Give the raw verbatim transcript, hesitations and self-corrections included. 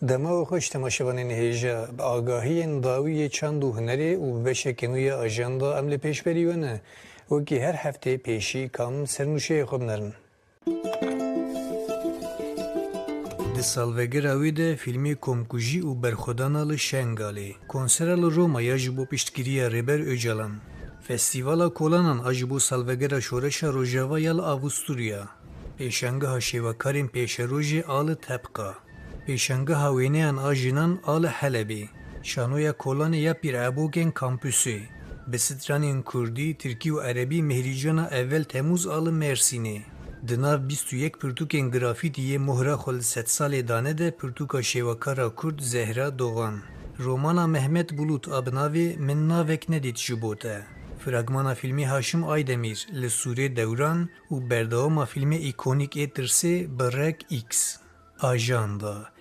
Dema we xweş temaşevanên hêja. Bi agahiyên dawî yê çand û hunerê û bi beşeke nû ya ajanda em li pêşberî we ne. Wekî her heftê pêşî ka min sernûşeyê xwe binerin. Di salvegera wê de fîlmê komkujî û berxwedana li Şengalê, konsera li Romaya ji bo piştgiriya Rêber Ocalan, Festîvala Kolanan a ji bo salvegera Şoreşa Rojava ya li Avusturya, pêşangeha şêwekarên pêşerojê a li Tebqa, pêşangeha wêneyan a jinan a li Helebê, şanoya kolanê ya Pîr Ebokên Kampusê, bi stranên kurdî, tirkî û erebî Mihrîcana Evel Temûz a li Mêrsînê. Di nav bîst û yek pirtûkên grafîtî yê Mohra xwe li sedsalê dane de pirtûka şêwekara kurd Zehra Doğan, romana Mehmet Bulut a bi navê Min Navek Nedît ji bo te, fragmana fîlmê Haşim Aydemîr Li Sûrê Dewran û berdewama fîlmê îkonîk ê Tirsê Bi Rek X. Ajanda.